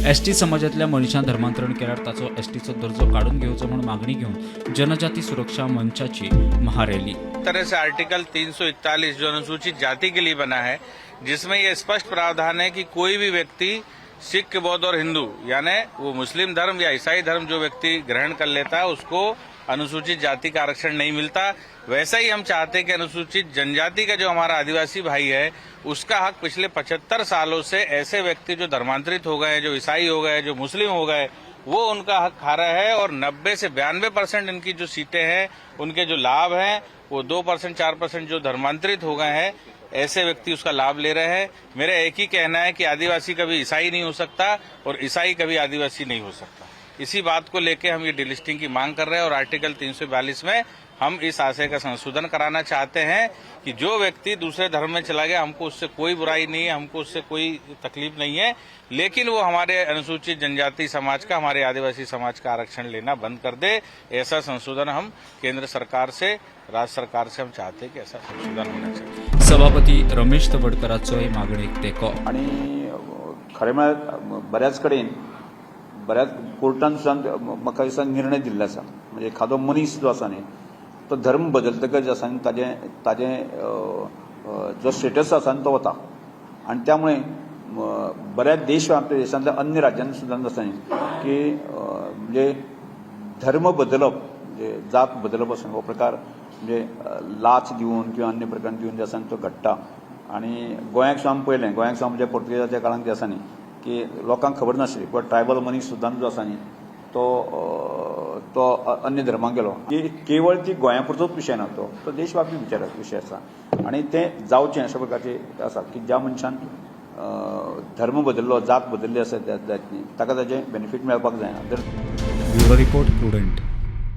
ST समाजांतल्या मनशान धर्मांतरण केल्यार ताचो एसटीचो दर्जो काडून घेवचो म्हूण मागणी घेवन जनजाती सुरक्षा मंचाची महारॅली. तरह से आर्टिकल 341, जो अनुसूचित जाति के लिए बना है, जिसमें यह स्पष्ट प्रावधान है कि कोई भी व्यक्ति सिख, बौद्ध और हिंदू, यानी वो मुस्लिम धर्म या ईसाई धर्म जो व्यक्ति ग्रहण कर लेता है, उसको अनुसूचित जाति का आरक्षण नहीं मिलता। वैसा ही हम चाहते हैं कि अनुसूचित जनजाति का जो हमारा आदिवासी भाई है, उसका हक पिछले 75 सालों से ऐसे व्यक्ति जो धर्मांतरित हो गए, जो ईसाई हो गए, जो मुस्लिम हो गए, वो उनका हक खा रहा है और 90 से 92% इनकी जो सीटें हैं, उनके जो लाभ हैं, वो 2%, 4% जो धर्मांतरित हो गए हैं, ऐसे व्यक्ति उसका लाभ ले रहे हैं। मेरा एक ही कहना है कि आदिवासी कभी ईसाई नहीं हो सकता और ईसाई कभी आदिवासी नहीं हो सकता। इसी बात को लेकर हम ये डिलिस्टिंग की मांग कर रहे हैं और आर्टिकल 342 में हम इस आशय का संशोधन कराना चाहते हैं कि जो व्यक्ति दूसरे धर्म में चला गया, हमको उससे कोई बुराई नहीं है, हमको उससे कोई तकलीफ नहीं है, लेकिन वो हमारे अनुसूचित जनजाति समाज का, हमारे आदिवासी समाज का आरक्षण लेना बंद कर दे। ऐसा संशोधन हम केंद्र सरकार से, राज्य सरकार से हम चाहते हैं कि ऐसा संशोधन होना चाहिए। सभापती रमेश तवडकराचो हे मागणेक तेंको. आणि खरें म्हळ्यार बऱ्याच कडेन, बऱ्याच कोर्टान सुद्दां म्हाका दिसता निर्णय दिल्लो आसा. म्हणजे एखादो मनीस जो आसा न्ही, तो धर्म बदलतकच जे आसा न्ही, ताजें जो स्टेटस आसा न्ही, तो वता. आनी त्यामुळे बऱ्याच देश, आपल्या देशांतल्या अन्य राज्यांनी सुद्दां आसा न्ही की म्हणजे धर्म बदलप, म्हणजे जात बदलप आसा, हो प्रकार म्हणजे लाच दिवन किंवा अन्य प्रकार दिवन जे आसा न्ही, तो घडटा. आनी गोंयाक सुद्दां आमी पळयलें, गोंयाक सुद्दां म्हणजे पोर्तुगेजाच्या काळांत जे आसा न्ही की लोकांक खबर नासली, पण ट्रायबल मनीस सुद्दां जो आसा न्ही, तो अन्य धर्माक गेलो. की केवळ ती गोंया पुरतोच विशय ना, तो तो देशव्यापी विशय आसा आनी तें जावचें अशा प्रकारचे आसा की ज्या मनशान धर्म बदललो, जात बदलली आसा, त्या जात न्ही, ताका ताजें बेनिफीट मेळपाक जायना जर ब्युरो रिपोर्ट, प्रुडंट.